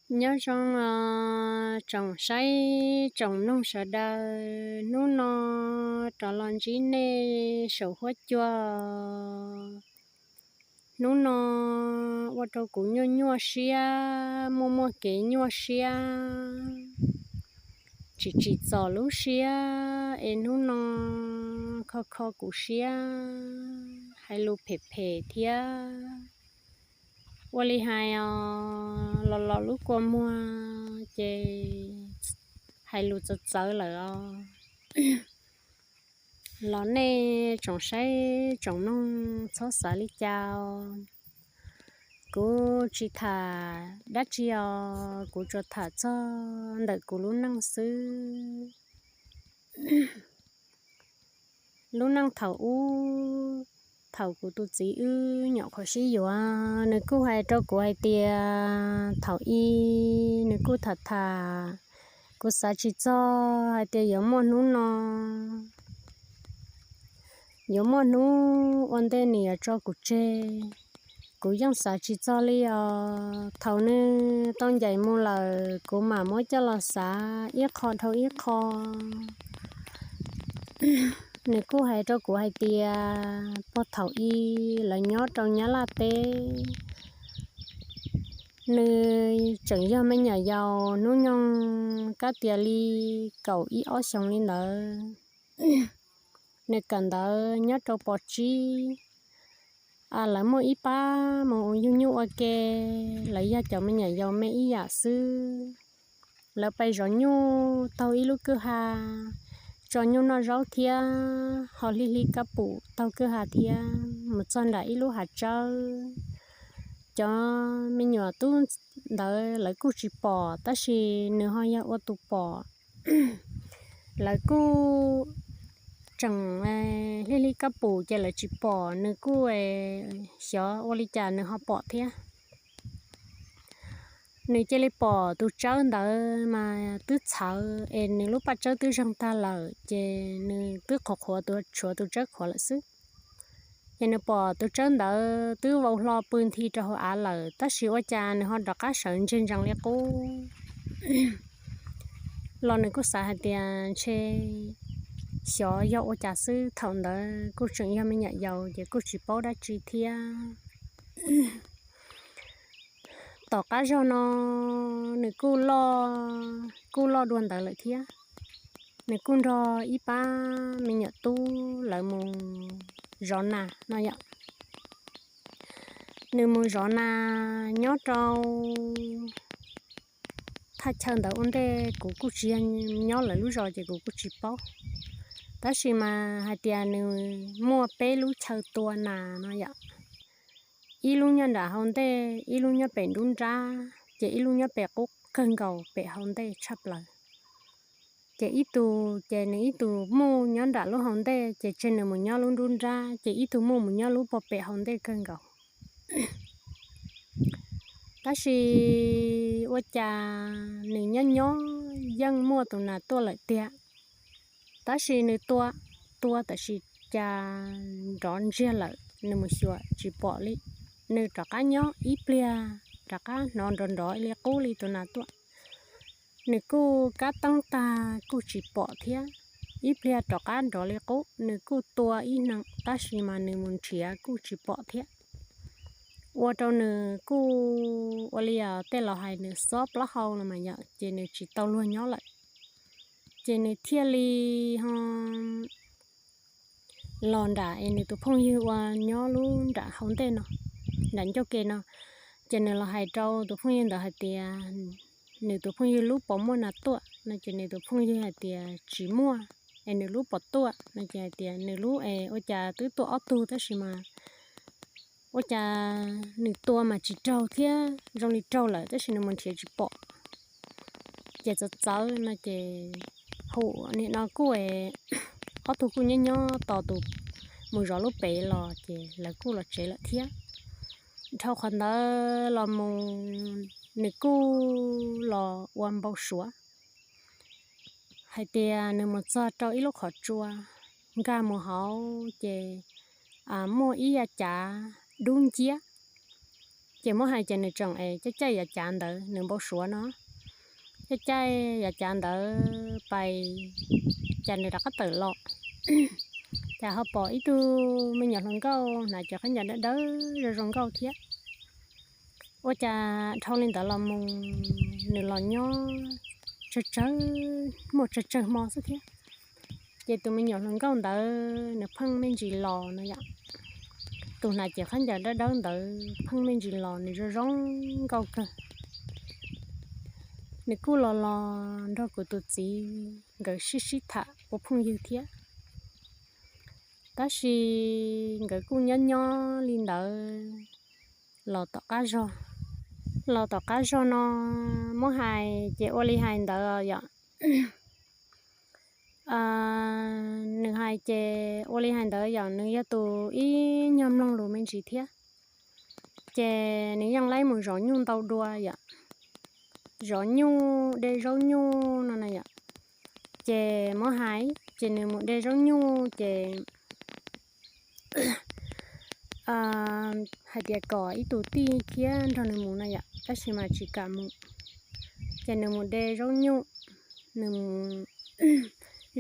Nyob zoo os tsoom saib tsoom mloog sawv daws, hnub no rov los ntsib nej saum huab cua. Hnub no ua rau kuv nyuaj nyuaj siab, muaj muaj kev nyuaj siab, tsis tsim txom lub siab es hnub no kho kho kuv siab, hais lus phem phem thiab. Ua li hais os, los los lub kua muag ces hais lus txawv txawv lawm os. Los nej tsoom saib tsoom mloog txhob xav li cas. Kuv tsis tham dab tsi os, kuv tsuas tham txog ntawm kuv lub neej xwb. Lub neej thaum ub, thaum kuv tus txiv wb nyuam qhuav sib yuav, nws kuj hais rau kuv hais tias thaum ub nws kuj tham tham, kuv xav tsis txog hais tias yuav muaj hnub no, yuav muaj hnub ua ntej nws yuav tso kuv tseg. Kuv yeej xav tsis txog li os. Thaum nws tau ncaim mus lawm, kuv mam muab coj los xav ib qho dhau ib qho. Nws kuj hais rau kuv hais tias puag thaum ub lawv nyob rau Nyab Laj teb, nws tseem yog me nyuam yaus hnub nyoog kab tias li kaum ib ob xyoos li ntawd. Nws kawm ntawv nyob rau pos tsib, lawv muaj ib pab mus yug nyuj ua ke, lawv yog cov me nyuam yaus me ib yam xwb. Lawv pais zov nyuj taug ib lub kwj ha, tso nyuj noj zaub thiab ho hli hli kab pum taug kwj ha thiab mus txog nram ib lub hav tsawb. Cov me nyuam tub ntawd lawv kuj tsis pom, tab sis nws ho yog ua tus pom. Lawv kuj tseem hli hli kab pum ces lawv tsis pom, nws kuj xyov ua li cas nws ho pom thiab. Nws cia li pom tus tsawb ntawd mas twb txhawv es nws lub paj tsawb twb zeeg tag lawm ces nws twb qhuav qhuav tus, tshuav tus tsawb qhuav lawm xwb. Ces nws pom tus tsawb ntawd twb vau hlo pw nthi rau hauv av lawm, tab sis ua cas nws ho rov qab sawv ntseg ntsees li qub. Los nws kuj xav hais tias ntshe xyov yog ua cas xwb, thaum ntawd kuj tseem yog me nyuam yaus ces kuj tsis paub dab tsi thiab. Tom qab zog no nws kuj loj, kuj loj dua ntawd lawm thiab. Nws kuj nrog ib pab me nyuam tub lawv mus zov nas no yom. Nws mus zov nas nyob rau thaj chaw ntawd ua ntej, kuv kuj tsis yog nyob lawv lub zos ces kuv kuj tsis paub. Tab sis mas hais tias nws muaj peb lub chaw tua nas no yom. Ib lub nyob nram hauv ntej, ib lub nyob pem nruab nrab, ces ib lub nyob pem qub kawg nkaus pem hauv ntej tshaj plaws. Ces ib tug, ces nws ib tug muj nyob nram lub hauv ntej, ces tseg nws mus nyob lub nruab nrab, ces ib tug muj mus nyob lub puag pem hauv ntej kawg nkaus. Tab sis ua cas nws nyob nyob yeej muaj tus nas tuaj lawm tiag. Tab sis nws tua, tua tab sis cas nrov ntsiag lawm, nws mus xyuas tsis pom li. Nws rov qab nyob ib pliag, rov qab hnov nrov nrov li qub li tus nas tuaj. Nws kuj kab teeb tag kuj tsis pom thiab. Ib pliag rov qab nrov li qub, nws kuj tua ib hneev tab sis mas nws mus nrhiav kuj tsis pom thiab. Ua rau nws kuj ua li tej laus hais nws xob plaub hau los mas yom, ces nws tsis tau luag nyob lawm. Ces nws thiaj li ho los nram es nws tus phooj ywg uas nyob lub nram hauv ntej no, nram ncauj ke no, ces nws los hais rau tus phooj ywg ntawd hais tias nws tus phooj ywg lub puas muaj nas tuaj no, ces nws tus phooj ywg hais tias tsis muaj, es nws lub puas tuaj no, ces hais tias nws lub es ua cas twb tuaj ob tug tab sis mas ua cas nws tua mas tsis raug thiab, zoo li raug lawm tab sis nws mus nrhiav tsis pom. Ces txawv txawv no ces hu nim no kuj ob tug kuj nyob nyob tos tus mus zov lub pem los ces lawv kuj los tsev lawm thiab. Dhau qhov ntawd los mus nws kuj los ua npau suav hais tias nws mus txog rau ib lub qhov tsua, nkag mus hauv ces muaj ib yav cav dub nciab. Ces muab hais ces nws tseem es caij caij yav cav ntawd nws npau suav no, caij caij yav cav ntawd pais, cas nws rov qab tawm los, cas ho pom ib tug me nyuam hluas nkauj hnav cev khaub ncaws dawb dawb zoo zoo nkauj thiab. Ua cas dhau li ntawd los mus nws los nyob tsawg tsawg, muaj tsawg tsawg hmo xwb thiab. Ces tus me nyuam hluas nkauj ntawd nws pheej me ntsis los no yom. Tus hnav cev khaub ncaws dawb dawb ntawd pheej me ntsis los, nws zoo zoo nkauj kawg. Nws kuj los los nrog kuv tus txiv nkawd sib sib tham ua phooj ywg thiab. Tab sis nkawd kuj nyob nyob li ntawd los tom qab zog. Los tom qab zog no muab hais ces ua li hais ntawd yom. Nws hais ces ua li hais ntawd yom, nws yog tus ib nyuag mloog lus me ntsis thiab. Ces nws yeej laib mus zov nyuj ntau dua yom, zov nyuj de zaub nyuj no na yom. Ces muab hais ces nws mus de zaub nyuj ces hais tias kom ib tug tij thiab nrog nws mus no yom, tab sis mas tsis kam mus. Ces nws mus de zaub nyuj, nws mus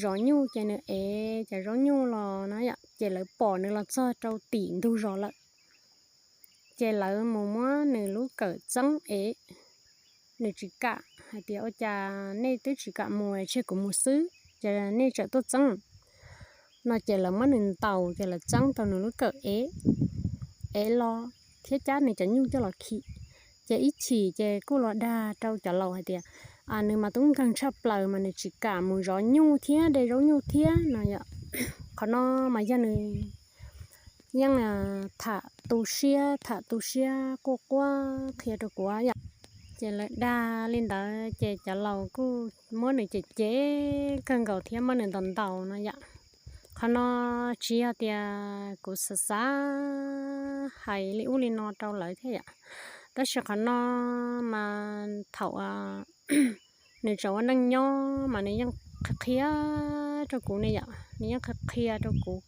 zov nyuj ces nws ev cov zaub nyuj los na yom, ces lawv pom nws los txog rau tim ntug zos lawm. Ces lawv mus muab nws lub kawm txeeb ev. Nws tsis kam, hais tias ua cas nej twb tsis kam mus, tseg kuv mus xwb, ces nej tseem tuaj txeeb no. Ces lawv muab nws ntaus ces lawv txeeb tau nws lub kawm ev, ev los thiab cab nws cov nyuj coj los khi. Ces ib chim ces kuj los dag rau cov laus hais tias nws mas tub nkeeg tshaj plaws mas nws tsis kam mus zov nyuj thiab de zaub nyuj thiab no yom. Qhov no mas yog nws yeej tham tu siab, tham tu siab quaj quaj qhia rau kuv yom. Ces lawv dag li ntawd ces cov laus kuj muab nws cem cem kawg nkaus thiab muab nws ntaus ntaus no yom. Qhov no tsis yog tias kuv xav xav hais li ub li no rau lawv thiab yom, tab sis qhov no mas thaum nws tseem ua neej nyob mas nws yeej qhia qhia rau kuv ne yom, nws yeej qhia qhia rau kuv,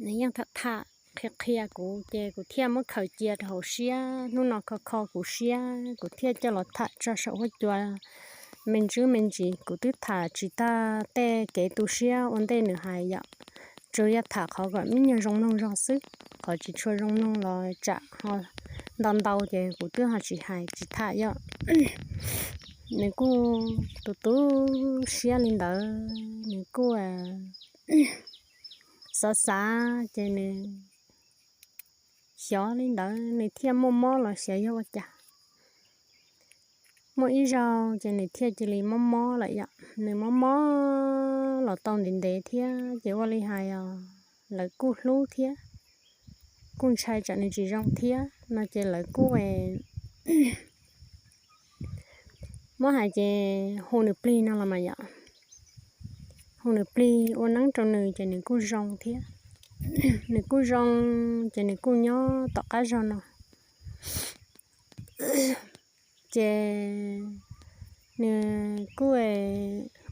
nws yeej tham tham qhia qhia kuv ces kuv thiaj muab khaws cia rau hauv siab. Hnub no kho kho kuv siab kuv thiaj coj los tham tso saum huab cua me ntsis me ntsis. Kuv twb tham tsis tag tej kev tu siab ua ntej nws hais yom, tsuas yog tham qhov kom me nyuag zoo mloog zog xwb. Qhov tsis tshua zoo mloog los tsam ho ntau ntau ces kuv twb ho tsis hais tsis tham yom. Nws kuj tu tu siab li ntawd, nws kuj xav xav ces nws xyov li ntawd nws thiaj muaj mob los xyov yog ua cas. Muaj ib zaug ces nws thiaj cia li mob mob lawm yom. Nws mob mob los tau ntev ntev thiab ces ua li hais os, lawv kuj hlub thiab, kuj ntshai tsam nws tsis zoo thiab no ces lawv kuj muab hais ces hu nws plig no los mas yom. Hu nws plig ua neeb rau nws ces nws kuj zoo thiab. Nws kuj zoo ces nws kuj nyob tom qab zog no. Ces nws kuj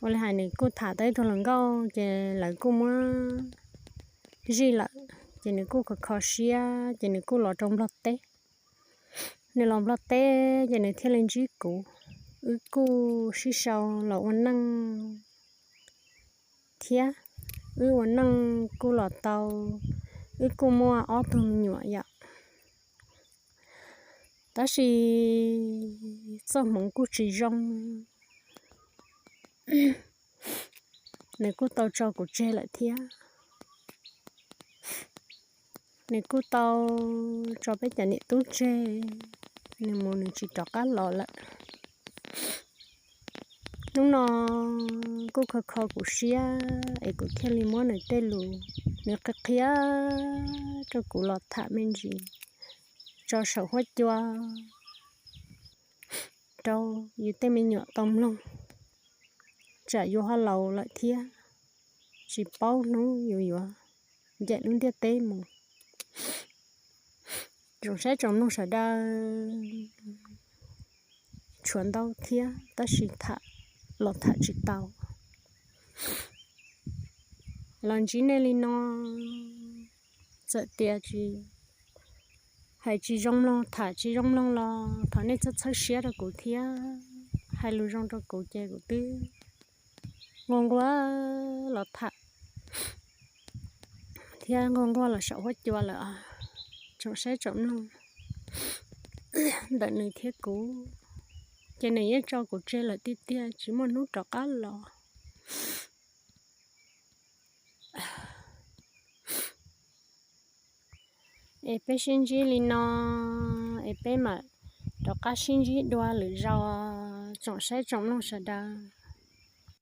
ua li hais nws kuj tham tau ib tug hluas nkauj ces lawv kuj muab zij lawm ces nws kuj kho kho siab ces nws kuj los rau Nplog teb. Nws los Nplog teb ces nws thiaj li ntsib kuv, wb kuj sib sau los ua neej thiab. Wb ua neej kuj los tau, wb kuj muaj ob tug me nyuam yom. Tab sis txoj hmoov kuj tsis zoo, nws kuj tau tso kuv tseg lawm thiab. Nws kuj tau tso peb cov niam tub tseg, nws mus nws tsis rov qab los lawm. Hnub no kuj kho kho kuv siab es kuv thiaj li muab nws tej lus, nws qhia qhia rau kuv los tham me ntsis tso saum huab cua rau yus tej me nyuam tau mloog, tsam yus ho laus lawm thiab tsis paub hnub yus yuav ncaim lub ntiaj teb mus. Tsoom saib tsoom mloog sawv daws, tshuav ntau thiab tab sis tham los tham tsis tau. Los ntsib nej li no, txawm tias tsis Hais tsis zoo mloog, tham tsis zoo mloog los thov nej txhob txhawb siab rau kuv thiab. Hais lus zoo rau kuv ces kuv twb nquag nquag los tham thiab nquag nquag los saum huab cua lawm. Tsoom saib tsoom mloog ntawm nws thiab kuv, ces nws yeej tso kuv tseg lawm tiag tiag, tsis muaj hnub rov qab los. Es peb sib ntsib li no, es peb mam rov qab sib ntsib dua lwm zaus, tsoom saib tsoom mloog sawv daws.